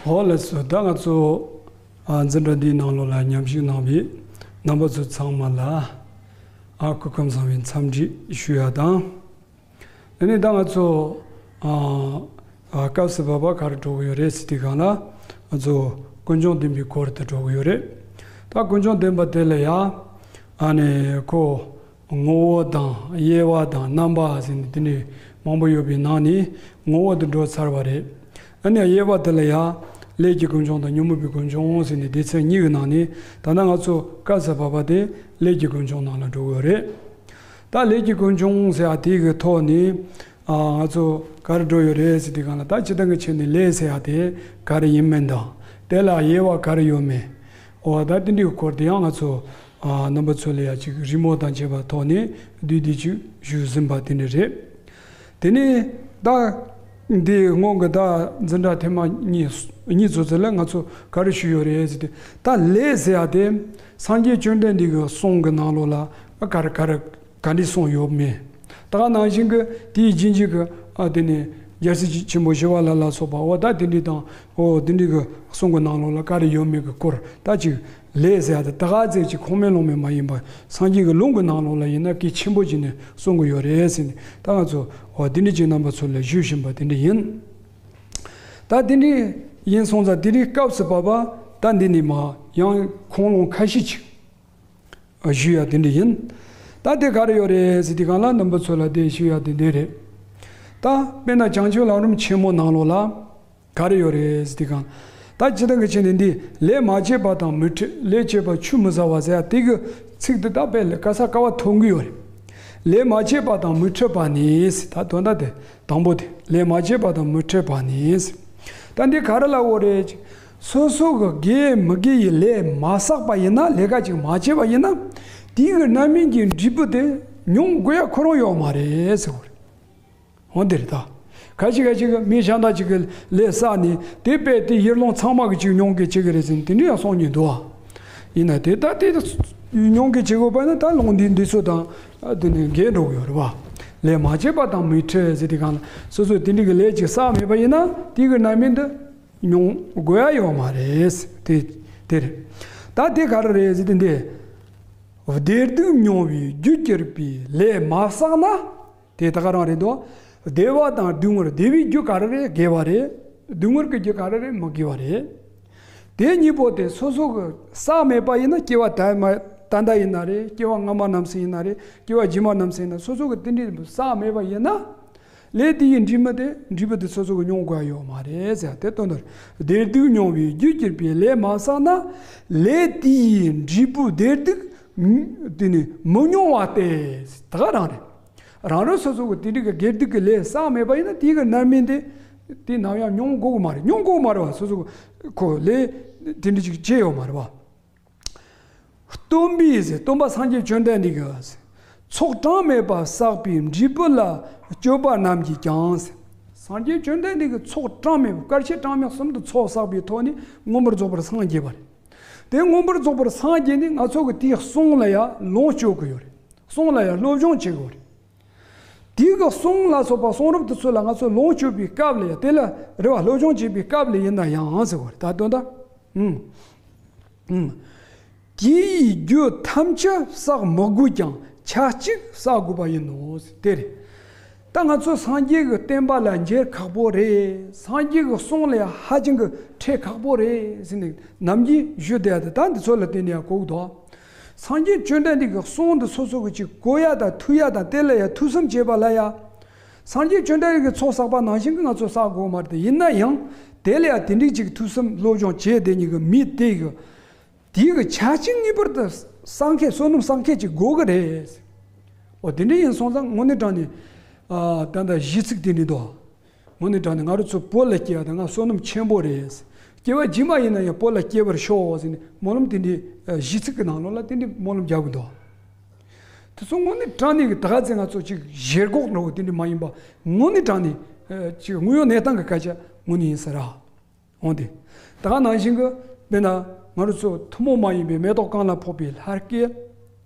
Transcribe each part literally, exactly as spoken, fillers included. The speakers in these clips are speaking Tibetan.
ཧོ་ལགས་སོ། ད་ང་ཚོ་ཨ་འཛིན་གྲྭ་འདིའི་ནང་ལོགས་ལ་མཉམ་ཞུགས་གནང་བའི་རྣམ་པ་ཚོ་ཚང་མ་ལ་ཨ་སྐུ་ཁམས་བཟང་བའི་འཚམས་འདྲི་ཞུ་ཡ་དང་། དེ་ནས་ད་ང་ཚོ་ཨ་ཨ་སྐབས་སུ་བབ་པ་ག་རེ་འགྲོ་གི་ཡོད་རེད་ཟེར་དུས་སྒང་ལ། ང་ཚོ་ཀུན་འབྱུང་བདེན་པའི་སྐོར་དུ་འགྲོ་གི་ཡོད་རེད། ད་ཀུན་འབྱུང་བདེན་པ་དེ་ལ་ཡ་ཨ་ནི་ཁོ་ངོ་བོ་དང་དབྱེ་བ་དང་རྣམ་པ་ཟེར་ནས་དེ་འདྲའི་མང་པོ་ཡོད་པའི་ནང་ནས་ངོ་བོ་དུ་འགྲོ་ཚར་བ་རེད། ཨ་ནི་དབྱེ་བ་དེ་ལ་ཡང་ལས་ཀྱི་ཀུན་འབྱུང་དང་ཉོན་མོངས་པའི་ཀུན་འབྱུང་ཟེར་ནས་སྡེ་ཚན་གཉིས་ཀྱི་ནང་ནས། ད་ལྟ་ང་ཚོ་སྐབས་སུ་བབ་པ་དེ་ལས་ཀྱི་ཀུན་འབྱུང་ནང་ལ་འགྲོ་གི་ཡོད་རེད། ད་ལས་ཀྱི་ཀུན་འབྱུང་ཟེར་ཡ་དེ་གི་ཐོག་ནས་ཨ་ང་ཚོ་ག་རེ་འགྲོ་ཡོད་རེད་ཟེར་དུས་སྒང་ལ། ད་སྤྱིར་བཏང་གི་ཆ་ནས་ལས་ཟེར་ཡ་དེ་ག་རེ་ཡིན་མིན་དང་། དེ་ལ་དབྱེ་བ་ག་རེ་ཡོད་མེད། འོ་ད་དེ་འདྲའི་སྐོར་དེ་ཡང་ང་ཚོ་ཨ་རྣམ་པ་ཚོ་ལ་ཡ་ཅིག་རི་མོ་དང་བཅས་པ་ཐོག་ནས་བསྡུས་བསྡུས་ཅིག་ཞུས་ཟིན་པ་དེ་འདྲ་རེད། དེ་ནས་ད་འདི་སྔོན་གྱི་ད་འཛིན་གྲྭ་ཐེངས་མ་གཉིས་གཉིས་ཚོ་ཚོ་ལ་ང་ཚོ་ག་རེ་ཞུས་ཡོད་རེད་ཟེར་དུས། ད་ལས་ཟེར་ཡ་དེ་སངས་རྒྱས་བཅོམ་ལྡན་འདས་ཀྱི་གསུང་གི་ནང་ལོགས་ལ་ག་རེ་ག་རེ་ག་འདྲའི་གསུང་ཡོད་མེད། ད་ག་ནང་བཞིན་གྱི་དེའི་རྗེས་འཇུག་གི་ཨ་དེ་ནས་རྒྱལ་སྲས་ཆེན་པོ་ཞི་བ་ལྷ་ལ་སོགས་པ། འོ་ད་དེ་འདྲའི་དང་། འོ་དེ་འདྲའི་གི་གསུང་གི་ནང་ལོགས་ལ་ག་རེ་ཡོད་མེད་ཀྱི་སྐོར། ད་ཅིག་ལས་ཟེར་ཡ་དེ་ད་ག་ཚད་ཅིག་ཁུངས་མེད་ལུང་མེད་མ་ཡིན་པ། སངས་རྒྱས་ཀྱི་ལུང་གི་ནང་ལོགས་ལ་ཡིན་ན་གལ་ཆེན་པོ་བྱས་ནས་གསུང་གི་ཡོད་རེད་ཟེར་ནས། ད་ང་ཚོ་འོ་དེ་འདྲའི་ཅིག་རྣམ་པ་ཚོ་ལ་ཞུས་བཞིན་པ་དེ་འདྲ་ཡིན། ད་དེ་འདྲའི་ཡིན་སོང་ཙང་དེ་རིང་སྐབས་སུ་བབ་པ་ད་འདི་ནས་མར་ཡང་ཁུངས་ལུང་ཁ་ཤས་ཅིག་ཞུ་ཡ་དེ་འདྲ་ཡིན། ད་དེ་ག་རེ་ཡོད་རེད་ཟེར་དུས་སྒང་ལ་རྣམ་པ་ཚོ་ལ་དེ་ཞུ་ཡ་དེ་འདི་རེད། ད་དཔེར་ན་བྱང་ཆུབ་ལམ་རིམ་ཆེན་མོ་ནང་ལོགས་ལ་ག་རེ་ཡོད་རེད་ཟེར་དུས་སྒང་། ད་སྤྱིར་བཏང་གི་ཆ་ནས་འདི་ལས་མ་བྱས་པ་དང་མི་འཕྲད། ལས་བྱས་པ་ཆུད་མི་ཟ་བ་ཟེར་ཡ་དེ་གི་ཚིག་དེ་ད་དཔེ་ལ་ག་ས་ག་བ་ཐོན་གི་ཡོད་རེད། ལས་མ་བྱས་པ་དང་མི་འཕྲད་པ་ནི་ཟེར། ད་དོན་དག་དེ་དང་པོ་དེ་ལས་མ་བྱས་པ་དང་མི་འཕྲད་པ་ནི། ད་འདི་ག་རེ་ལབ་ཡོད་རེད། སོ་སོ་གི་དགེ་མི་དགེ་ཡི་ལས་མ་བསགས་པ་ཡིན་ན། ལས་ཀ་ཅིག་མ་བྱས་པ་ཡིན་ན། དེའི་གི་རྣམ་སྨིན་གྱི་འབྲས་བུ་དེ་མྱོང་དགོས་ཡ་ཁོ་རང་ཡོད་མ་རེད་ཟེར་བ་རེད། འོ་དེ་རེད་ད། ཁ་ཅིག་ཁ་ཅིག་གི་མི་གཞན་དག་ཅིག་གི་ལས་བསགས་ནས་དེ་དཔེ་དེ་ཡུལ་ལུང་ཚང་མ་གི་ཅིག་མྱོང་གི་བྱེད་གི་རེད་ཟེར་ནས་དེ་འདྲ་ཡང་གསུང་མྱོང་འདུག་བ། ཡིན་ན་དེ་ད་དེ་མྱོང་གི་བྱེད་དགོས་པ་ན། ད་ལུང་འདི་འདི་ཚོ་དང་དེ་ནི་འགལ་འགྲོ་གི་ཡོད་རེད་བ། ལས་མ་བྱས་པ་དང་མི་འཕྲད་ཟེར་དུས་སྒང་ལ། སོ་སོས་དེ་འདྲ་གི་ལས་ཅིག་བསགས་མེད་པ་ཡིན་ན་དེ་གི་རྣམ་སྨིན་དེ་མྱོང་དགོས་ཡ་ཡོད་མ་རེད། དེ་དེ་རེད། ད་དེ་ག་རེ་རེད་ཟེར་དུས་འདི། བདེ་སྡུག་མྱོང་བའི་རྒྱུར་གྱུར་པའི་ལས་མ་བསགས་ན། དེ་ད་ག་རང་རེད་དོ། བདེ་བ་དང་སྡུག་བསྔལ། བདེ་བའི་རྒྱུ་ག་རེ་རེད། དགེ་བ་རེད། སྡུག་བསྔལ་གྱི་རྒྱུ་ག་རེ་རེད། མི་དགེ་བ་རེད། དེ་གཉིས་པོ་དེ་སོ་སོ་གི་བསགས་མེད་པ་ཡིན་ན། སྐྱེ་བ་ད་མ་ད་ལྟ་ཡིན་ན་རེད། སྐྱེ་བ་སྔ་མ་ནམ་ཟིག་ཡིན་ན་རེད། སྐྱེ་བ་རྗེས་མ་ནམ་ཟིག་ཡིན་ན། སོ་སོ་གི་དེ་འདྲའི་བསགས་མེད་པ་ཡིན་ན། ལས་དེ་ཡི་འབྲས་བུ་དེ། འབྲས་བུ་དེ་སོ་སོ་གི་མྱོང་དགོས་ཡ་ཡོད་མ་རེད་ཟེར་ཡ་དེ་དོན་དག་རེད། བདེ་སྡུག་མྱོང་བའི་རྒྱུར་གྱུར་པའི་ལས་མ་བསགས་ན། ལས་དེ་ཡི་འབྲས་བུ་བདེ་སྡུག་དེ་ནི་མི་མྱོང་བ་སྟེ། ད་ག་རང་རེད། རང་རང་སོ་སོ་གི་དེ་འདྲའི་གི་དགེ་སྡིག་གི་ལས་བསགས་མེད་པ་ཡིན་ན། དེའི་གི་རྣམ་སྨིན་དེ་དེ་ནམ་ཡང་མྱོང་དགོས་གི་མ་རེད། མྱོང་དགོས་གི་མ་རེད་བ། སོ་སོ་གི་ཁོ་ལས་དེ་འདྲ་ཅིག་བྱས་ཡོད་མ་རེད་བ། སྟོན་པས་ཟེར། སྟོན་པ་སངས་རྒྱས་བཅོམ་ལྡན་འདས་ཀྱིས་ཟེར། ཚོགས་གྲངས་མེད་པ་བསགས་པའི་འབྲས་བུ་ལ་སྤྱོད་པ་རྣམས་ཀྱིས་ཀྱང་ཟེར། སངས་རྒྱས་བཅོམ་ལྡན་འདས་ཀྱིས་ཚོགས་གྲངས་མེད་པ། སྐར་ཆ་གྲངས་མེད་གསུམ་དུ་ཚོགས་བསགས་པའི་ཐོག་ནས་མངོན་པར་རྫོགས་པར་སངས་རྒྱས་པ་རེད། དེ་མངོན་པར་རྫོགས་པར་སངས་རྒྱས་ནས་ང་ཚོ་གི་དེའི་གསུང་ལ་ཡང་ལོངས་སྤྱོད་དགོས་ཡོད་རེད། གསུང་ལ་ཡང་སློབ་སྦྱོང་བྱེད་དགོས་རེད། དེའི་གི་གསུང་ལ་སོགས་པ་གསུང་རབ་དེ་ཚོ་ལ་ང་ཚོ་ལོངས་སྤྱོད་པའི་སྐབས་ལ་ཡང་། དེ་ལ་རེ་བ་སློབ་སྦྱོང་བྱེད་པའི་སྐབས་ལ་ཡིན་ན་ཡང་ཟེར་བ་རེད། ད་དོན་དག་ཨུམ། ཨུམ། དེ་ཡི་རྒྱུ་ཐམས་ཅད་བསགས་མི་དགོས་ཀྱང་ཆ་གཅིག་བསགས་དགོས་པ་ཡིན་ནོ། དེ་རེད། ད་ང་ཚོ་སངས་རྒྱས་ཀྱི་བསྟན་པ་ལ་འཇལ་ཁག་པོ་རེད། སངས་རྒྱས་ཀྱི་གསུང་ལ་ཧ་ཅང་གི་འཕྲད་ཁག་པོ་རེད་ཟེར་ནས་ནམ་རྒྱུན་ཞུ་བསྡད་ཡ་དེ་ད་འདི་ཚོ་ལ་བརྟེན་ནས་ཡང་གོ་གི་འདུག་སངས་རྒྱས་བཅོམ་ལྡན་འདས་ཀྱི་གསུང་འདི་སོ་སོ་གི་ཅིག་གོ་ཡ་དང་ཐོས་ཡ་དང་། དེ་ལ་ཡང་ཐོས་བསམ་བྱེད་པ་ལ་ཡ། སངས་རྒྱས་བཅོམ་ལྡན་འདས་ཀྱི་ཚོགས་བསགས་པ་ནང་བཞིན་གྱི་ང་ཚོ་བསགས་དགོས་མ་རེད་དེ། ཡིན་ན་ཡང་དེ་ལ་ཡང་དེ་འདྲའི་ཅིག་ཐོས་བསམ་སློབ་སྦྱོང་བྱས་བསྡད་མཁན་གྱི་མི་དེ་གི་དེའི་གི་ཆ་རྐྱེན་ངེས་པར་དུ་བསགས་མཁན། བསོད་ནམས་བསགས་མཁན་ཅིག་དགོས་གི་རེད། འོ་དེ་འདྲ་ཡིན་སོང་ཙང་དངོས་གནས་དྲང་ནས་ཨ་ད་ལྟ་གཞི་ཚིག་དེ་འདྲ་འདུག་དངོས་གནས་དྲང་ནས་ང་རང་ཚོ་བོད་ལ་སྐྱེ་བ་དེ་ང་བསོད་ནམས་ཆེན་པོ་རེད། སྐྱེ་བ་རྗེས་མ་ཡིན་ན་ཡང་བོད་ལ་སྐྱེ་བར་ཤོག་ཟེར་ནས་སྨོན་ལམ་དེ་འདྲའི་ཨ་གཞི་ཚིག་གི་ནང་ལོགས་ལ་དེ་འདྲའི་སྨོན་ལམ་རྒྱག་གི་འདུག་དེ་ཚོ་དངོས་གནས་དྲང་གནས་ཀྱི་ད་ག་ཚོད་ང་ཚོ་ཅིག་ཞེན་ཁོག་འདྲ་བོ་དེ་འདྲ་མ་ཡིན་པ། དངོས་གནས་དྲང་གནས་ཨ་ཅིག་དངོས་ཡོད་གནས་སྟངས་ཀྱི་སྐད་ཆ་དངོས་གནས་ཡིན་ས་རེད། འོང་སྟེ། ད་ག་ནང་བཞིན་གྱི་དཔེར་ན་ང་རང་ཚོ་ཐུན་མོང་མ་ཡིན་པའི་མེ་ཏོག་གང་ལ་ཕོག་པའི་ལྷར་སྐྱེ།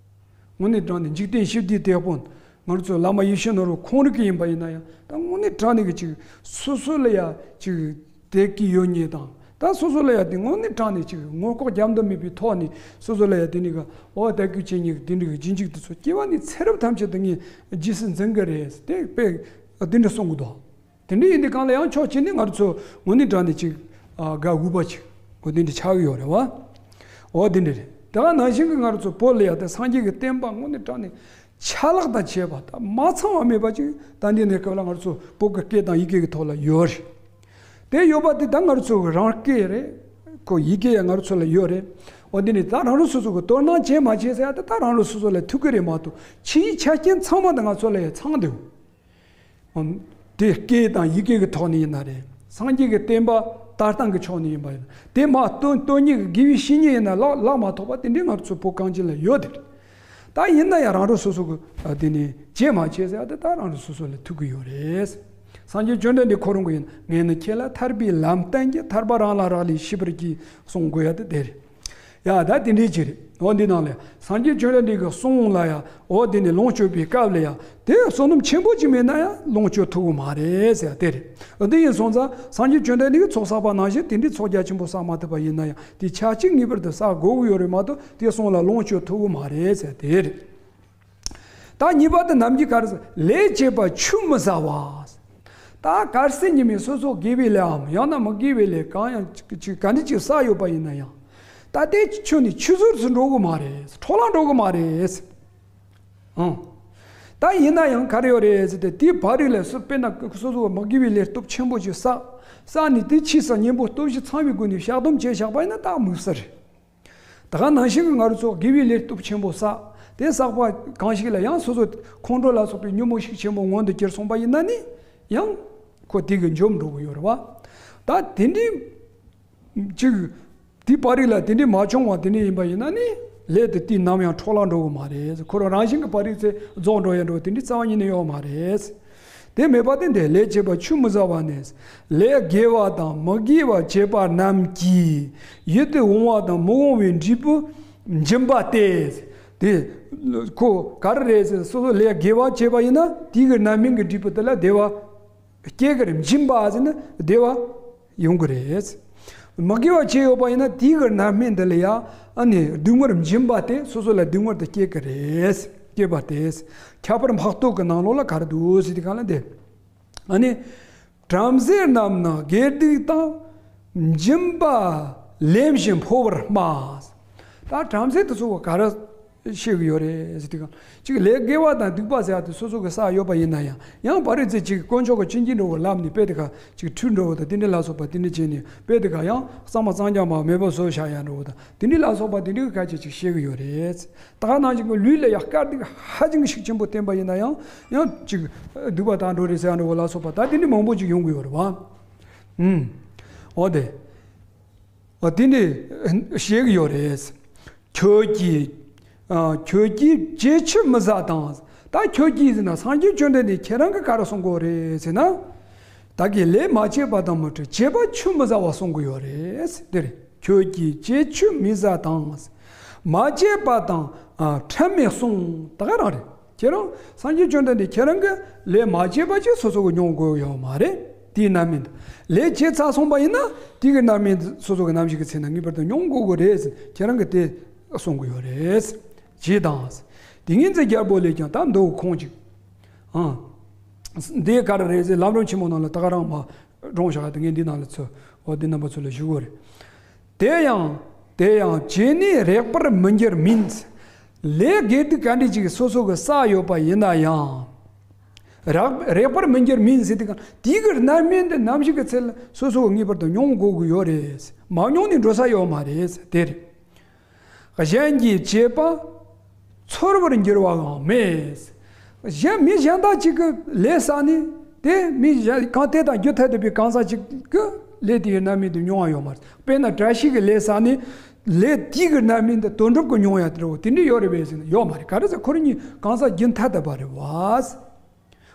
དངོས་གནས་དྲང་ནས་འཇིག་རྟེན་ཞི་བདེའི་དེད་དཔོན་ང་རང་ཚོ་བླ་མ་ཡིད་བཞིན་ནོར་བུ་ཁོང་རང་གི་ཡིན་པ་ཡིན་ན་ཡང་། ད་དངོས་གནས་དྲང་ནས་ཀྱི་ཅིག་སོ་སོ་ལ་ཡ་ཅིག་དད་གུས་ཡོད་མཁན་དང་། ད་ ད་སོ་སོ་ལ་ཡ་དེ་དངོས་གནས་དྲང་ནས་ཅིག་ངོ་ལྐོག་རྒྱབ་མདོག་མེད་པའི་ཐོག་ནས་སོ་སོ་ལ་ཡ་དེ་ནི་ག་འོ་ད་ཀུན་བྱེད་གཉིས་ཀྱི་དེ་འདྲའི་གི་རྗེས་འཇུག་དེ་ཚོ་སྐྱེ་བ་ནས་ཚེ་རབས་ཐམས་ཅད་དུ་ངས་རྗེས་སུ་འཛིན་གི་རེད། དེ་དཔེ་དེ་འདྲ་གསུང་གི་འདུག་དེ་འདྲ་ཡིན་དུས་གང་ལ་ཡང་ཕྱོགས་གཅིག་ནས་ང་རང་ཚོ་དངོས་གནས་དྲང་ནས་ཅིག་ཨ་དགའ་འོས་པ་ཅིག་འོ་དེ་འདྲ་ཆགས་ཀྱི་ཡོད་རེད་བ། འོ་དེ་འདྲ་རེད། དེ་ག་ནང་བཞིན་གྱི་ང་རང་ཚོ་བོད་ལ་ཡ་དེ་སངས་རྒྱས་ཀྱི་བསྟན་པ་དངོས་གནས་དྲང་ནས་ཆ་ལག་དང་བཅས་པ་ད་མ་ཚང་བ་མེད་པ་ཅིག་ད་འདི་ནས་སྐབས་ལ་ང་རང་ཚོ་བོད་ཀྱི་སྐད་དང་ཡི་གེ་གི་ཐོག་ལ་ཡོད་རེད། དེ་ཡོད་པ་དེ་ད་ང་རང་ཚོ་གི་རང་སྐད་རེད། ཁོ་ཡི་གེ་ཡང་ང་རང་ཚོ་ལ་ཡོད་རེད། འོ་འདི་ནས་ད་རང་རང་སོ་སོ་གི་དོ་སྣང་བྱེད་མ་བྱེད་ཟེར་ཡ་ད་ད་རང་རང་སོ་སོ་ལ་ཐུག་གི་རེད་མ་གཏོགས་ཕྱིའི་ཆ་རྐྱེན་ཚང་མ་ད་ང་ཚོ་ལ་ཡང་ཚང་འདུག་དེ་སྐད་དང་ཡི་གེ་གི་ཐོག་ནས་ཡིན་ན་རེད། སངས་རྒྱས་ཀྱི་བསྟན་པ་ལྟ་སྟངས་ཀྱི་ཕྱོགས་ནས་ཡིན་པ་ཡིན་ན། དེ་མ་སྟོན་སྟོན་ཉིད་ཀྱི་དགེ་བའི་བཤེས་གཉེན་ཡིན་ན་ལག་ལག་མ་ཐོགས་པ་དེ་འདྲའི་ང་ཚོ་བོད་གངས་ཅན་ལ་ཡོད་དེ་རེད། ད་ཡིན་ན་ཡང་རང་རང་སོ་སོ་གི་དེ་ནས་བྱེད་མ་བྱེད་ཟེར་ཡ་དེ་ད་རང་རང་སོ་སོ་ལ་ཐུག་གི་ཡོད་རེད། སངས་རྒྱས་བཅོམ་ལྡན་འདས་ཁོ་རང་གི་ཡིན་ན་ངས་ནི་ཁྱེད་ལ་ཐར་པའི་ལམ་བསྟན་གྱི་ཐར་པ་རང་ལ་རག་ལས་ཤེས་པར་གྱིས་གསུང་དགོས་ཡ་དེ་དེ་རེད། ཡ་ད་དེ་འདྲའི་ཅིག་རེད། འོ་འདི་ནང་ལ་སངས་རྒྱས་བཅོམ་ལྡན་འདས་ཀྱི་གསུང་ལ་ཡ་འོ་དེ་ནས་ལོངས་སྤྱོད་པའི་སྐབས་ལ་ཡ་དེ་བསོད་ནམས་ཆེན་པོ་ཅིག་མེད་ན་ཡང་ལོངས་སྤྱོད་ཐུབ་ཀྱི་མ་རེད་ཟེར་ཡ་དེ་རེད། འོ་འདི་ཡིན་སོང་ཙང་སངས་རྒྱས་བཅོམ་ལྡན་འདས་ཀྱིས་ཚོགས་བསགས་པ་ནང་བཞིན་དེ་འདྲའི་ཚོགས་རྒྱ་ཆེན་པོ་བསགས་མ་ཐུབ་པ་ཡིན་ན་ཡང་དེ་ཆ་གཅིག་ངེས་པར་དུ་བསགས་དགོས་ཀྱི་ཡོད་རེད་མ་གཏོགས་དེ་གསུང་ལ་ལོངས་སྤྱོད་ཐུབ་ཀྱི་མ་རེད་ཟེར་ཡ་དེ་རེད། ད་གཉིས་པ་དེ་ནམ་རྒྱུན་ག་རེ་ཟེར། ལས་བྱས་པ་ཆུད་མི་ཟ་བ། ད་གལ་སྲིད་ཉི་མའི་སོ་སོ་དགེ་བའི་ལས་འམ་ཡང་ན་མི་དགེ་བའི་ལས་གང་ཡང་ཅིག་ག་འདྲ་ཅིག་བསགས་ཡོད་པ་ཡིན་ན་ཡང་། ད་དེ་ཆུད་ནས་ཆུད་ཟོས་སུ་འགྲོ་གི་མ་རེད། འཕྲོ་བརླག་འགྲོ་གི་མ་རེད། ཨང་། ད་ཡིན་ན་ཡང་ག་རེ་ཡོད་རེད་ཟེར་ཏེ་དེའི་བར་རིགས་ལ་སུ་དཔེར་ན་སོ་སོ་མི་དགེ་བའི་ལས་སྟོབས་ཆེན་པོ་ཅིག་བསགས། བསགས་ནས་དེ་ཕྱིས་སུ་གཉེན་པོ་སྟོབས་བཞི་ཚང་བའི་སྒོ་ནས་བཤགས་སྡོམ་བྱས་བཞག་པ་ཡིན་ན་ད་དམིགས་བསལ་རེད། ད་ག་ནང་བཞིན་གྱི་ང་རང་ཚོ་དགེ་བའི་ལས་སྟོབས་ཆེན་པོ་བསགས། དེ་བསགས་པ་གང་ཞིག་ལ་ཡང་སོ་སོ་ཁོང་ཁྲོ་ལ་སོགས་པའི་ཉོན་མོངས་ཤུགས་ཆེན་པོ་མངོན་དུ་གྱུར་སོང་པ་ཡིན་ན་ནི་ཡང་ཁོ་དེ་གི་འཇོམས་འགྲོ་གི་ཡོད་རེད་བ། ད་དེ་འདྲའི་ཅིག་དེའི་བར་རིགས་ལ་དེ་འདྲའི་མ་བྱུང་བ་དེ་འདྲའི་ཡིན་པ་ཡིན་ན་ནི་ལས་དེ་དུས་ནམ་ཡང་འཕྲོ་བརླག་འགྲོ་གི་མ་རེད། ཁོ་རང་རང་བཞིན་གྱི་བར་རིགས་ཚེ་རྫོགས་འགྲོ་ཡ་འགྲོ་དེ་འདྲའི་རྩ་བ་ཉིད་ནས་ཡོད་མ་རེད། དེ་མེད་པ་དེ་འདྲའི་ལས་བྱས་པ་ཆུད་མི་ཟ་བ་ནས། ལས་དགེ་བ་དང་མི་དགེ་བ་བྱས་པ་རྣམས་ཀྱིས་ཡིད་དུ་འོང་བ་དང་མི་འོང་བའི་འབྲས་བུ་འབྱིན་པ་སྟེ། དེ་ཁོ་ག་རེ་རེད་ཟེར། སོ་སོ་ལས་དགེ་བ་བྱས་པ་ཡིན་ན་དེའི་གི་རྣམ་སྨིན་གྱི་འབྲས་བུ་དེ་ལ་བདེ་བ་སྐྱེ་གི་རེད། འབྱིན་པ་ཟེར་ན་བདེ་བ་ཡོང་གི་རེད། མི་དགེ་བ་བྱས་ཡོད་པ་ཡིན་ན་དེའི་གི་རྣམ་སྨིན་དེ་ལ་ཡང་ཨ་ནི་སྡུག་བསྔལ་འབྱིན་པ་སྟེ་སོ་སོ་ལ་སྡུག་བསྔལ་དེ་སྐྱེ་གི་རེད། སྐྱེས་པ་སྟེ། ཁྱད་པར་འཕགས་བསྟོད་ཀྱི་ནང་ལོགས་ལ་ག་རེ་འདུག་ཟེར་དུས་གང་ལ་འདི། ཨ་ནི། བྲམ་ཟེ་རྣམས་ནི་དགེ་སྡིག་དང་། འབྱིན་པ་ལེན་བཞིན་འཕོ་བར་སྨྲ། ད་བྲམ་ཟེ་དེ་ཚོ་ག་རེ་བཤད་ཀྱི་ཡོད་རེད་ཟེར་དུས་གང་། གཅིག་ལས་དགེ་བ་དང་སྡིག་པ་ཟེར་ཡ་དེ་སོ་སོ་གི་བསགས་ཡོད་པ་ཡིན་ན་ཡང་། ཡང་བར་རིགས་ཚེ་གཅིག་དཀོན་མཆོག་གི་བྱིན་གྱིས་འགྲོ་བའི་ལམ་ནས་དཔེ་དེ་ག་གཅིག་ཁྲུས་འགྲོ་བ་དང་དེ་འདྲ་ལ་སོགས་པ་དེ་འདྲ་བྱས་ནས་དཔེ་དེ་ག་ཡང་གཙང་མ་གཙང་རྐྱང་མ་མེད་པ་བཟོས་བཞག་ཡ་འགྲོ་བ་དང་དེ་འདྲ་ལ་སོགས་པ་དེ་འདྲ་གི་ཁ་ཆེ་ཅིག་བཤད་ཀྱི་ཡོད་རེད། ད་ག་ནང་བཞིན་གྱི་ལུས་ལ་ཡང་དཀའ་སྡུག་ཧ་ཅང་གི་ཤུགས་ཆེན་པོ་བསྟན་པ་ཡིན་ན་ཡང་ཡང་ཅིག་སྡིག་པ་དག་འགྲོ་རེད་ཟེར་ཡ་འདྲ་བོ་ལ་སོགས་པ་ད་དེ་འདྲ་མང་པོ་ཅིག་ཡོང་གི་ཡོད་རེད་བ། ཨུམ། འོ་དེ། འོ་དེ་འདྲ་བཤད་ཀྱི་ཡོད་རེད། ཁྱོད་ཀྱིས། ཨ། ཁྱོད་ཀྱིས་བྱས་ཆུད་མི་ཟ་དང་། ད་ཁྱོད་ཀྱིས་ཟེར་ན་སངས་རྒྱས་བཅོམ་ལྡན་འདས་ཁྱེད་རང་གིས་ག་རེ་གསུང་གི་ཡོད་རེད་ཟེར་ན། བདག་གིས་ལས་མ་བྱས་པ་དང་མི་འཕྲད་བྱས་པ་ཆུད་མི་ཟ་བ་གསུང་གི་ཡོད་རེད། དེ་རེད། ཁྱོད་ཀྱིས་བྱས་ཆུད་མི་ཟ་དང་། མ་བྱས་པ་དང་། ཨ། འཕྲད་མི་གསུང་། ད་ག་རང་རེད། ཁྱེད་རང་སངས་རྒྱས་བཅོམ་ལྡན་འདས་ཁྱེད་རང་གིས་ལས་མ་བྱས་པ་ཅིག་སོ་སོ་གིས་མྱོང་དགོས་ཡོད་མ་རེད། དེའི་རྣམ་སྨིན་དེ། ལས་བྱས་ཚར་སོང་པ་ཡིན་ན་དེ་གི་རྣམ་སྨིན་དེ་སོ་སོ་གི་ནམ་ཞིག་གི་ཚེ་ན་ངེས་པར་དུ་མྱོང་དགོས་ཀྱི་རེད་ཟེར་ཁྱེད་རང་གིས་དེ་གསུང་གི་ཡོད་རེད། ཞེས་དང་། ཏིང་ངེ་འཛིན་རྒྱལ་པོ་ལས་ཀྱང་ད་མདོ་ཁོང་ཅིག་ཨང་། འདི་ག་རེ་རེད་ཟེར་ལམ་རིམ་ཆེན་མོ་ནང་ལ་ད་ག་རང་མ་བགྲངས་བཞག་ཏེ་ངས་འདི་ནང་ལ་ཚུར་འོ་འདི་རྣམ་པ་ཚོ་ལ་ཞུ་དགོས་རེད། དེ་ཡང་དེ་ཡང་བྱས་ནས་རེག་པར་མི་འགྱུར་མིན། ལས་དགེ་སྡིག་ག་འདྲ་ཅིག་སོ་སོ་གི་བསགས་ཡོད་པ་ཡིན་ན་ཡང་། རག་རེག་པར་མི་འགྱུར་མིན་ཟེར་དུས་གང་དེའི་གི་རྣམ་སྨིན་དེ་ནམ་ཞིག་གི་ཚེ་ལ་སོ་སོ་གི་ངེས་པར་དུ་མྱོང་དགོས་ཀྱི་ཡོད་རེད། མ་མྱོང་ནས་འགྲོ་ས་ཡོད་མ་རེད། དེ་རེད། གཞན་གྱིས་བྱས་པ་ཚོར་བར་འགྱུར་བའང་མེད། གཞན་མི་གཞན་དག་ཅིག་གི་ལས་བསགས་ནས་དེ་མི་གཞན་གང་དེ་དང་རྒྱུ་ཐ་དད་པའི་གང་ཟག་ཅིག་གི་ལས་དེའི་རྣམ་སྨིན་དུ་མྱོང་བ་ཡོད་མ་རེད། དཔེར་ན་བཀྲ་ཤིས་ཀྱི་ལས་བསགས་ནས་ལས་དེའི་གི་རྣམ་སྨིན་དུ་དོན་གྲུབ་ཀྱི་མྱོང་ཡ་དེ་འདྲ་བོ་དེ་འདྲ་ཡོད་རེད་པས་ཟེར་ན་ཡོད་མ་རེད། ག་རེ་ཟེར་ཁོ་རང་གཉིས་གང་ཟག་རྒྱུན་ཐ་དད་པ་རེད་བ།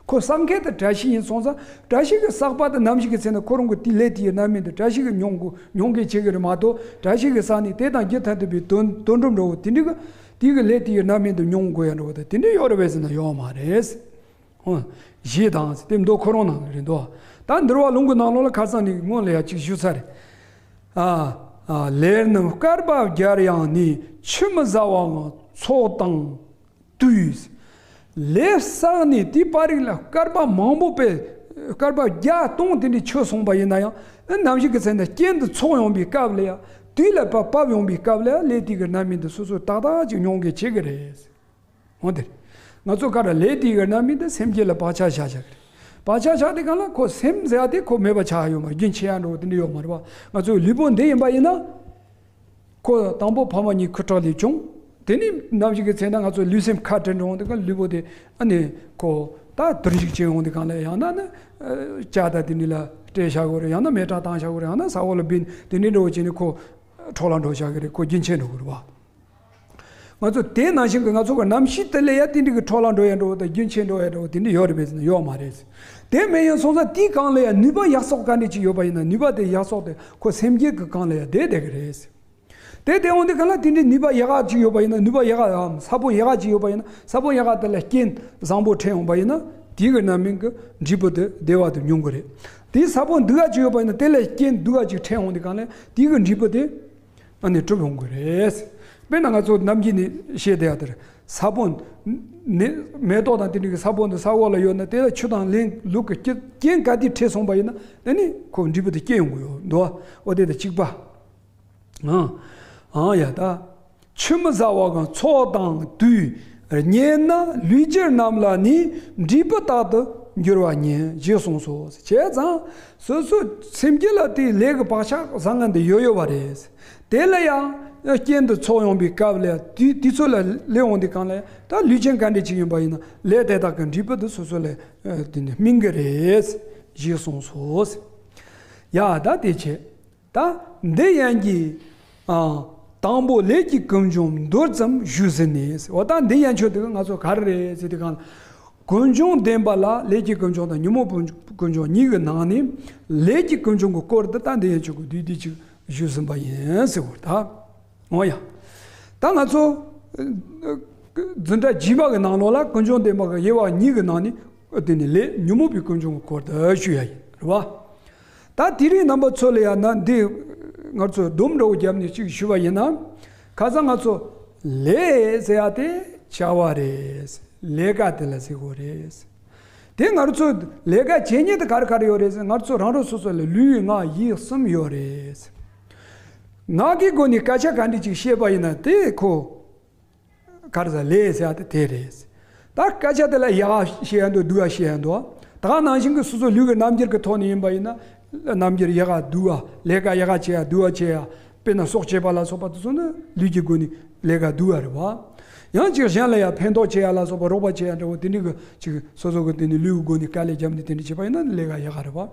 ཁོ་བསགས་མཁན་དེ་བཀྲ་ཤིས་ཡིན་སོང་ཙང་བཀྲ་ཤིས་ཀྱི་བསགས་པ་དེ་ནམ་ཞིག་གི་ཚེ་ན་ཁོ་རང་གི་དེའི་ལས་དེའི་རྣམ་སྨིན་དེ་བཀྲ་ཤིས་ཀྱི་མྱོང་དགོས་མྱོང་མཁན་བྱེད་ཀྱི་རེད་མ་གཏོགས་བཀྲ་ཤིས་ཀྱི་བསགས་ནས་དེ་དང་རྒྱུ་ཐ་དད་པའི་དོན་དོན་གྲུབ་འདྲ་བོ་དེ་འདྲ་གི་དེའི་གི་ལས་དེའི་རྣམ་སྨིན་དུ་མྱོང་དགོས་ཡ་འདྲ་བོ་དེ་དེ་འདྲ་ཡོད་རེད་པས་ཟེར་ན་ཡོད་མ་རེད། ཧོ། ཞེས་དང་དེ་མདོ་ཁོ་རང་ནང་ལ་རེད་འདུག་ད་འདུལ་བ་ལུང་གི་ནང་ལོགས་ལ་ཁ་སང་ནས་སྔོན་ལ་ཡ་གཅིག་ཞུས་ཚར་རེད། ཨ། ཨ། ལས་རྣམས་བསྐལ་པ་བརྒྱར་ཡང་ནི། ཆུད་མི་ཟ་བའང་ཚོགས་དང་དུས། ལས་བསགས་ནས་དེའི་བར་རིགས་ལ་བསྐལ་པ་མང་པོ་པས། བསྐལ་པ་བརྒྱ་སྟོང་དེ་འདྲའི་ཆོད་སོང་བ་ཡིན་ན་ཡང་། ནམ་ཞིག་གི་ཚེ་ན་རྐྱེན་དེ་ཚོགས་ཡོང་བའི་སྐབས་ལ་ཡང་། དུས་ལ་བབ་བབ་ཡོང་བའི་སྐབས་ལ་ཡང་། ལས་དེ་གི་རྣམ་སྨིན་དེ་སོ་སོས་ཏག་ཏག་ཅིག་མྱོང་གི་བྱེད་ཀྱི་རེད། འོ་དེ་རེད། ང་ཚོ་ག་རེ་ལས་དེ་གི་རྣམ་སྨིན་དེ་སེམས་བསྐྱེད་ལ་བག་ཆགས་བཞག་བཞག་གི་རེད། བག་ཆགས་བཞག་དེ་གང་ལ་ཁོ་སེམས་ཟེར་ཡ་དེ་ཁོ་མེད་པ་ཆགས་ཡོད་མ་རེད། རྒྱུན་ཆད་ཡ་འགྲོ་དེ་འདྲ་ཡོད་མ་རེད་པ། ང་ཚོའི་ལུས་པོ་འདི་ཡིན་པ་ཡིན་ན། ཁོ་དང་པོ་ཕ་མ་གཉིས་ཁུ་ཁྲག་ལས་བྱུང་། དེ་ནས་ནམ་ཞིག་གི་ཚེ་ན་ང་ཚོ་ལུས་སེམས་ཁ་བྲལ་འགྲོ་འོང་དེ་ག་ལུས་པོ་དེ་ཨ་ནི་ཁོ་ད་དུར་འཇིག་བྱེད་འོང་དེ་གང་ལ་ཡང་ན་ནི་ལྕགས་དང་དེ་འདྲ་ལ་སྤྲད་བཞག་དགོས་རེད། ཡང་ན་མེ་སྲེག་བཏང་བཞག་དགོས་རེད། ཡང་ན་ས་འོག་ལ་བིན་དེ་འདྲ་འགྲོ་བྱས་ནས་ཁོ་འཕྲོ་བརླག་འགྲོ་བཞག་གི་རེད། ཁོ་རྒྱུན་ཆད་འགྲོ་གི་རེད་བ། ང་ཚོ་དེ་ནང་བཞིན་གྱི་ང་ཚོ་གི་རྣམ་ཤེས་དེ་ལ་ཡ་དེ་འདྲ་གི་འཕྲོ་བརླག་འགྲོ་ཡ་འགྲོ་དང་རྒྱུན་ཆད་འགྲོ་ཡ་འགྲོ་དེ་འདྲ་ཡོད་རེད་པས་ཟེར་ན་ཡོད་མ་རེད། དེ་མེད་ཡིན་སོང་ཙང་དེའི་སྒང་ལ་ཡ་ནུས་པ་ཡག་སོགས་ག་འདྲ་ཅིག་ཡོད་པ་ཡིན་ན། ནུས་པ་དེ་ཡག་སོགས་དེ་ཁོ་སེམས་བསྐྱེད་ཀྱི་སྒང་ལ་ཡ་བསྡད་བསྡད་ཀྱི་རེད། དེ་དེ་འོང་དུས་གང་ལ་དེ་འདྲའི་ནུས་པ་ཡག་ག་ཅིག་ཡོད་པ་ཡིན་ན། ནུས་པ་ཡག་ག་ཡང་ས་བོན་ཡག་ག་ཅིག་ཡོད་པ་ཡིན་ན། ས་བོན་ཡག་ག་དེ་ལ་རྐྱེན་བཟང་པོ་འཕྲད་འོང་པ་ཡིན་ན། དེའི་གི་རྣམ་སྨིན་གྱི་འབྲས་བུ་དེ་བདེ་བ་དེ་མྱོང་གི་རེད། དེའི་ས་བོན་སྡུག་ག་ཅིག་ཡོད་པ་ཡིན་ན། དེ་ལ་རྐྱེན་སྡུག་ག་ཅིག་འཕྲད་འོང་དུས་གང་ལ་དེའི་གི་འབྲས་བུ་དེ་ཨ་ནི་གྲུབ་ཡོང་གི་རེད། དཔེར་ན་ང་ཚོ་ནམ་རྒྱུན་ནས་བཤད་བསྡད་ཡ་དེར། ས་བོན་ནི་མེ་ཏོག་དང་དེ་འདྲའི་གི་ས་བོན་དེ་ས་འོག་ལ་ཡོད་ན། དེ་ལ་ཆུ་དང་རླན་ལུག་གི་རྐྱེན་ག་དེ་འཕྲད་སོང་པ་ཡིན་ན། དེ་ནི་ཁོ་འབྲས་བུ་དེ་སྐྱེ་ཡོང་གི་ཡོད་འདུག་འོ་དེ་དང་གཅིག་པ། ཨང་། ཨང་ཡ་ད། ཆུད་མི་ཟ་བའང་ཚོགས་དང་དུས། རྙེད་ན་ལུས་ཅན་རྣམས་ལ་ནི། འབྲས་བུ་རྟག་ཏུ་འགྱུར་བ་ཉིད། ཞེས་གསུངས་སོ། བྱས་ཙང་སོ་སོ་སེམས་བསྐྱེད་ལ་དེའི་ལས་ཀྱི་བག་ཆགས་བཟང་ངན་དེ་ཡོད་ཡོད་པ་རེད། དེ་ལ་ཡང་རྐྱེན་དེ་ཚོགས་ཡོང་བའི་སྐབས་ལ་དུས་དུས་ཚོད་ལ་སླེབས་འོང་དུས་གང་ལ་ཡང་། ད་ལུས་ཅན་ག་འདྲ་ཅིག་ཡིན་པ་ཡིན་ན། ལས་དེ་དག་གི་འབྲས་བུ་དེ་སོ་སོ་ལ་དེ་ནི་སྨིན་གྱི་རེད། ཞེས་གསུངས་སོ། ཡ་ད་དེ་བྱས། ད་འདི་ཡན་གྱི། ཨ། དང་པོ་ལས་ཀྱི་ཀུན་འབྱུང་མདོ་ཙམ་ཞུས་ཟིན་ནས། འོ་ད་འདི་ཡན་ཆོད་དེ་ང་ཚོ་ག་རེ་རེད་ཟེར་དུས་གང་ལ། ཀུན་འབྱུང་བདེན་པ་ལ། ལས་ཀྱི་ཀུན་འབྱུང་དང་ཉོན་མོངས་ཀུན་འབྱུང་གཉིས་ཀྱི་ནང་ནས། ལས་ཀྱི་ཀུན་འབྱུང་གི་སྐོར་དེ་ད་འདི་ཡན་ཆོད་ཀྱི་བསྡུས་བསྡུས་ཅིག་ཞུས་ཟིན་པ་ཡིན་ཟེར་བ་ད། འོ་ཡ། ད་ང་ཚོ་འཛིན་གྲྭ་རྗེས་མ་གི་ནང་ལོགས་ལ་ཀུན་འབྱུང་བདེན་པ་གི་དབྱེ་བ་གཉིས་ཀྱི་ནང་ནས། དེ་ནི་ལས་ཉོན་མོངས་པའི་ཀུན་འབྱུང་གི་སྐོར་དུ་ཞུ་ཡ་ཡིན། རེད་བ། ད་དེ་རིང་རྣམ་པ་ཚོ་ལ་ཡང་ན་འདི་ང་ཚོས་སྡོམ་འདྲ་བོ་བརྒྱབ་ནས་ཅིག་ཞུ་བ་ཡིན་ན། ཁ་སང་ང་ཚོ་ལས་ཟེར་ཡ་དེ་བྱ་བ་རེད། ལས་ཀ་དེ་ལ་ཟེར་དགོས་རེད། དེ་ང་ཚོ་ལས་ཀ་བྱེད་མཁན་དེ་ག་རེ་ག་རེ་ཡོད་རེད་ཟེར། ང་ཚོ་རང་རང་སོ་སོ་ལ་ལུས་ངག་ཡིད་གསུམ་ཡོད་རེད། ངག་གི་སྒོ་ནས་སྐད་ཆ་ག་འདྲ་ཅིག་བཤད་པ་ཡིན་ན་དེ་ཁོ། ག་རེ་ཟེར། ལས་ཟེར་ཡ་དེ་དེ་རེད། ད་སྐད་ཆ་དེ་ལ་ཡག་ག་བཤད་ཡ་འདུག་སྡུག་ག་བཤད་ཡ་འདུག་ད་ག་ནང་བཞིན་གྱི་སོ་སོ་ལུས་ཀྱི་རྣམ་འགྱུར་གྱི་ཐོག་ནས་ཡིན་པ་ཡིན་ན། རྣམ་འགྱུར་ཡག་ག་སྡུག་ག་ལས་ཀ་ཡག་ག་བྱེད་ཡ་སྡུག་ག་བྱེད་ཡ། དཔེར་ན་སྲོག་བཅད་པ་ལ་སོགས་པ་དེ་ཚོ་ནི་ལུས་ཀྱི་སྒོ་ནས་ལས་ཀ་སྡུག་ག་རེད་བ། ཡང་ཅིག་གཞན་ལ་ཡང་ཕན་ཐོགས་བྱེད་ཡ་ལ་སོགས་པ། རོགས་པ་བྱེད་ཡ་འདྲ་བོ་དེ་འདྲ་གི་ཅིག་སོ་སོ་གི་དེ་ནི་ལུས་ཀྱི་སྒོ་ནས་དཀའ་ལས་བརྒྱབ་ནས་དེ་འདྲ་བྱེད་པ་ཡིན་ན་ནི་ལས་ཀ་ཡག་ག་རེད་བ།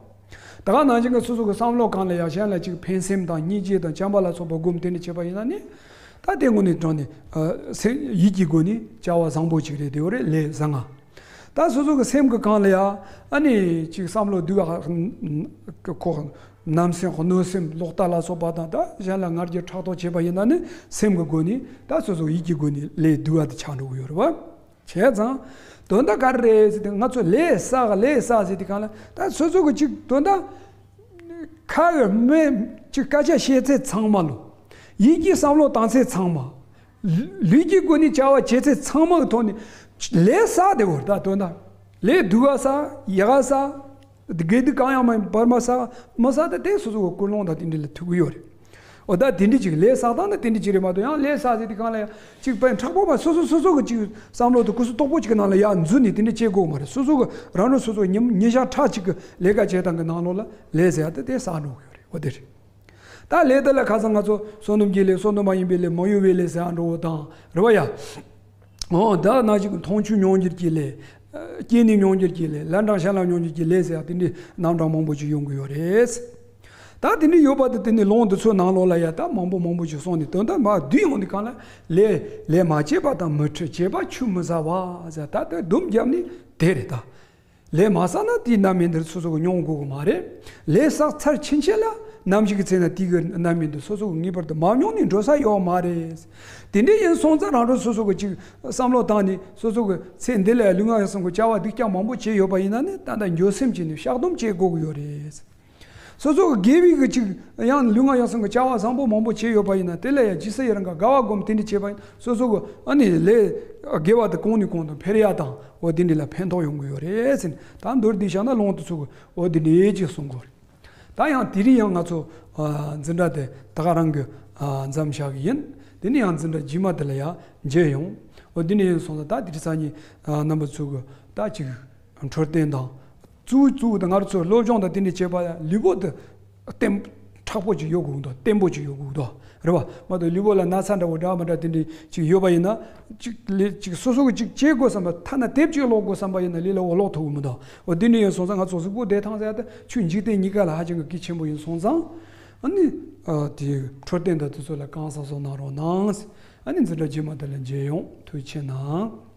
ད་ག་ནང་བཞིན་གྱི་སོ་སོ་གི་བསམ་བློ་གང་ལ་ཡང་གཞན་ལ་ཅིག་ཕན་སེམས་དང་སྙིང་རྗེ་དང་བྱམས་པ་ལ་སོགས་པ་སྒོམ་དེ་འདྲ་བྱེད་པ་ཡིན་ན་ནི། ད་དེ་དངོས་གནས་དྲང་ནས་ཨ་སེམས་ཡིད་ཀྱི་སྒོ་ནས་བྱ་བ་བཟང་པོ་ཅིག་རེད། དེ་བ་རེད། ལས་བཟང་ང་། ད་སོ་སོ་གི་སེམས་ཀྱི་སྒང་ལ་ཡང་ཨ་ནི་ཅིག་བསམ་བློ་སྡུག་ག་ཁོ་བསྣམས་སེམས་གནོད་སེམས་ལོག་ལྟ་ལ་སོགས་པ་དང་། ད་གཞན་ལ་ང་རྒྱལ་ཕྲག་དོག་བྱེད་པ་ཡིན་ན་ནི་སེམས་ཀྱི་སྒོ་ནས། ད་སོ་སོ་ཡིད་ཀྱི་སྒོ་ནས་ལས་སྡུག་ག་དེ་ཆགས་འགྲོ་གི་ཡོད་རེད་བ། བྱས་ཙང་། དོན་དག་ག་རེ་རེད་ཟེར་དུས། ང་ཚོ་ལས་བསགས་ལས་བསགས་ཟེར་དུས་གང་ལ། ད་སོ་སོ་གི་ཅིག་དོན་དག་ཁ་གི་སྨོན་ཅིག་སྐད་ཆ་བཤད་ཚད་ཚང་མ་ལོ། ཡིད་ཀྱི་བསམ་བློ་བཏང་ཚད་ཚང་མ། ལུས་ཀྱི་སྒོ་ནས་བྱ་བ་བྱེད་ཚད་ཚང་མ་གི་ཐོག་ནས་ལས་བསགས་བསྡད་ཡོད་རེད། ད་དོན་དག་ལས་སྡུག་ག་བསགས། ཡག་ག་བསགས། དགེ་སྡིག་གང་ཡང་མ་ཡིན་པར་མ་བསགས། མ་བསགས་ད་དེ་སོ་སོ་གི་ཀུན་སློང་དང་དེ་འདྲ་ལ་ཐུག་གི་ཡོད་རེད། འོ་ད་དེ་འདྲ་ཅིག་ལས་བསགས་སྟངས་ནི་དེ་འདྲ་ཅིག་རེད་མ་གཏོགས། ཡང་ལས་བསགས་ཟེར་དུས་གང་ལ་ཡང་ཅིག་དཔེ་མཁྲེགས་པོ་མ། སོ་སོ་སོ་སོ་གི་ཅིག་བསམ་བློ་དང་གུ་སུ་དོག་པོ་ཅིག་གི་ནང་ལ་ཡར་འཛུལ་ནས་དེ་འདྲ་བྱེད་དགོས་མ་རེད། སོ་སོ་གི་རང་རང་སོ་སོ་ཉིན་ཉིན་ཞག་ཁྲག་གཅིག་གི་ལས་ཀ་བྱེད་སྟངས་ཀྱི་ནང་ལོགས་ལ་ལས་ཟེར་ཡ་དེ་དེ་བསགས་འགྲོ་གི་ཡོད་རེད། འོ་དེ་རེད། ད་ལས་དེ་ལ་ཁ་སང་ང་ཚོ་བསོད་ནམས་ཀྱི་ལས། བསོད་ནམས་མ་ཡིན་པའི་ལས། མ་ཡུལ་བའི་ལས་ཟེར་ཡ་འགྲོ་བ་དང་རེད་བ་ཡ། འོ་ད་ནང་བཞིན་གྱི་མཐོང་ཆོས་མྱོང་འགྱུར་གྱི་ལས། སྐྱེས་ནས་མྱོང་འགྱུར་གྱི་ལས། ལན་གྲངས་གཞན་ལ་མྱོང་འགྱུར་གྱི་ལས་ཟེར་ཡ་དེ་འདྲའི་རྣམ་གྲངས་མང་པོ་ཅིག་ཡོང་གི་ཡོད་རེད། ད་དེ་འདྲའི་ཡོད་པ་དེ་དེ་ནི་ལུང་འདི་ཚོའི་ནང་ལོགས་ལ་ཡ་ད་མང་པོ་མང་པོ་ཞིག་གསུངས་ནས། དོན་དག་མར་བསྡུས་ཡོང་དུས་གང་ལ། ལས་ལས་མ་བྱས་པ་དང་མི་འཕྲད། བྱས་པ་ཆུད་མི་ཟ་བ་ཟེར། ད་དེ་སྡོམ་བརྒྱབ་ནས་དེ་རེད་ད། ལས་མ་བསགས་ན་དེའི་རྣམ་སྨིན་འདི་སོ་སོ་གིས་མྱོང་དགོས་ཀྱི་མ་རེད། ལས་བསགས་ཚར་ཕྱིན་ཆད་ལ་ནམ་ཞིག་གི་ཚེ་ན་དེའི་གི་རྣམ་སྨིན་འདི་སོ་སོ་གིས་ངེས་པར་དུ་མ་མྱོང་ནས་འགྲོ་ས་ཡོད་མ་རེད། དེ་འདྲ་ཡིན་སོང་ཙང་རང་རང་སོ་སོ་གིས་ཅིག་བསམ་བློ་བཏང་ནས། སོ་སོ་གི་ཚེ་འདི་ལ་ལུས་ངག་ཡིད་གསུམ་གྱི་བྱ་བ་སྡུག་ཅག་མང་པོ་བྱས་ཡོད་པ་ཡིན་ན་ནི། ད་ལྟ་འགྱོད་སེམས་བྱས་ནས་བཤགས་སྡོམ་བྱེད་དགོས་ཀྱི་ཡོད་རེད། སོ་སོ་གི་དགེ་བའི་གི་ཅིག་ཡང་ལུས་ངག་ཡིད་གསུམ་གི་བྱ་བ་བཟང་པོ་མང་པོ་བྱས་ཡོད་པ་ཡིན་ན། དེ་ལ་ཡང་ཇི་སྲིད་ཡི་རང་ག་དགའ་བ་སྒོམ་དེ་འདྲ་བྱས་པ་ཡིན་ན། སོ་སོ་གི་ཨ་ནི་ལས་དགེ་བ་དེ་གོང་ནས་གོང་དུ་འཕེལ་ཡ་དང་། འོ་དེ་འདྲ་ལ་ཕན་ཐོགས་ཡོང་གི་ཡོད་རེད་ཟེར་ནས། ད་མདོར་བསྡུས་བཞག་ན་ལུང་དེ་ཚོ་གི་འོ་དེ་འདྲ་ཅིག་གསུང་གི་ཡོད་རེད། ད་ཡང་དེ་རིང་ཡང་ང་ཚོ་ཨ་འཛིན་གྲྭ་དེ་ད་ག་རང་གི་ཨ་མཚམས་བཞག་གི་ཡིན། དེ་ནས་ཡང་འཛིན་གྲྭ་རྗེས་མ་དེ་ལ་ཡང་མཇལ་ཡོང་། འོ་དེ་འདྲ་ཡིན་སོང་ཙང་། ད་དེ་རིང་སང་ཉིན་ཨ་རྣམ་པ་ཚོ་གི་ད་ཅིག་འཕྲོད་བསྟེན་དང་། གཙོ་བོ་གཙོ་བོ་དེ་ང་རང་ཚོ་སློབ་སྦྱོང་དང་དེ་འདྲ་བྱེད་པ་ཡང་ལུས་པོ་དེ་བརྟན་མཁྲེགས་པོ་ཅིག་ཡོད་དགོས་འདུག་བརྟན་པོ་ཅིག་ཡོད་དགོས་འདུག་རེད་བ། མ་གཏོགས་ལུས་པོ་ལ་ན་ཚ་འདྲ་བོ་འདྲ་མི་འདྲ་དེ་འདྲ་ཅིག་ཡོད་པ་ཡིན་ན། ཅིག་ལས་ཅིག་སོ་སོ་གི་ཅིག་བྱེད་དགོས་བསམ་པ། ཐ་ན་དེབ་ཅིག་ཀློག་དགོས་བསམ་པ་ཡིན་ན་ལས་སླ་བོ་ཀློག་ཐུབ་ཀྱི་མི་འདུག་འོ་དེ་འདྲ་ཡིན་སོང་ཙང་། ང་ཚོ་གཟུགས་པོ་བདེ་ཐང་ཟེར་ཡ་དེ་ཆོས་འཇིག་རྟེན་གཉིས་ཀ་ལ་ཧ་ཅང་གི་གལ་ཆེན་པོ་ཡིན་སོང་ཙང་། ཨ་ནི་ཨ་དེ་འཕྲོད་བསྟེན་དང་དེ་ཚོ་ལ་གང་གཟབ་གཟབ་གནང་རོགས་གནང་། ཨ་ནི་འཛིན་གྲྭ་རྗེས་མ་དེ་ལ་མཇལ་ཡོང་། ཐུགས་རྗེ་གནང་།